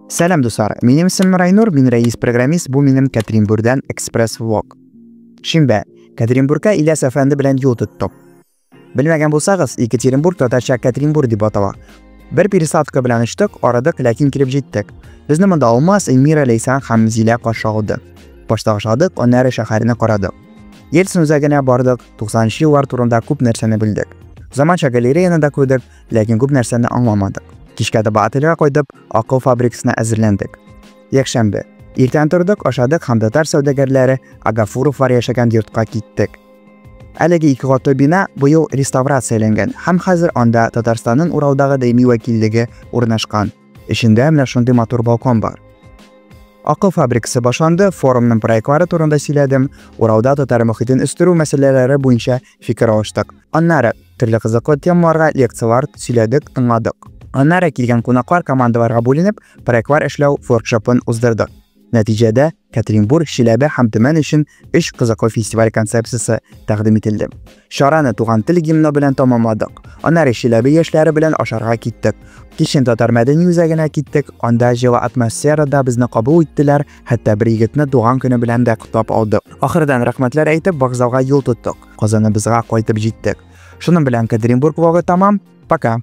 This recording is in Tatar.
Сәлам, дуслар! Минем исемем Райнур, мин рәис-программист, бу минем Кәтринбүрдән экспресс-влог. Шимбә. Кәтринбургка Ильяс әфәнде белән юл тоттык. Белмәгән булсагыз, Екатеринбург татарча Кәтринбур дип атала. Бер пересадка белән очтык, арыдык, ләкин килеп җиттек. Безне монда Алмаз, Эльмира, Ләйсән һәм Зилә каршы алды. Башта ашадык, аннары шәһәрне карадык. Ельцин үзәгенә бардык, 90 нчы еллар турында күп нәрсәне белдек. Заманча галереяны да күрдек, ләкин күп нәрсәне аңламадык. Кичкә таба отельгә кайтып, акыл фабрикасына әзерләндек. Якшәмбе. Иртән тордык, ашадык һәм татар сәүдәгәрләре Агафуровлар яшәгән йортка киттек. Әлеге ике катлы бина быел реставрацияләнгән һәм хәзер анда Татарстанның Уралдагы даими вәкиллеге урнашкан. Эчендә менә шундый матур балкон бар. Акыл фабрикасы башланды, форумның проектлары турында сөйләдем, Уралда татар мохитен үстерү мәсьәләләре буенча фикер алыштык. Аннары төрле кызыклы темаларга лекцияләр сөйләдек, тыңладык. Аннары килгән кунаклар командаларга бүленеп, проектлар эшләү воркшопын уздырдык. Нәтиҗәдә, Кәтринбург, Чиләбе һәм Төмән өчен өч кызыклы фестиваль концепциясе тәкъдим ителде. Чараны Туган тел гимны белән тәмамладык. Аннары Чиләбе яшьләре белән ашарга киттек. Кичен Татар мәдәни үзәгенә киттек, анда җылы атмосферада безне кабул иттеләр, хәтта бер егетне туган көне белән дә котлап алдык. Ахырдан рәхмәтләр әйтеп, вокзалга юл тоттык. Казаныбызга кайтып җиттек. Шуның белән Катеринбург влогы тәмам. Пока!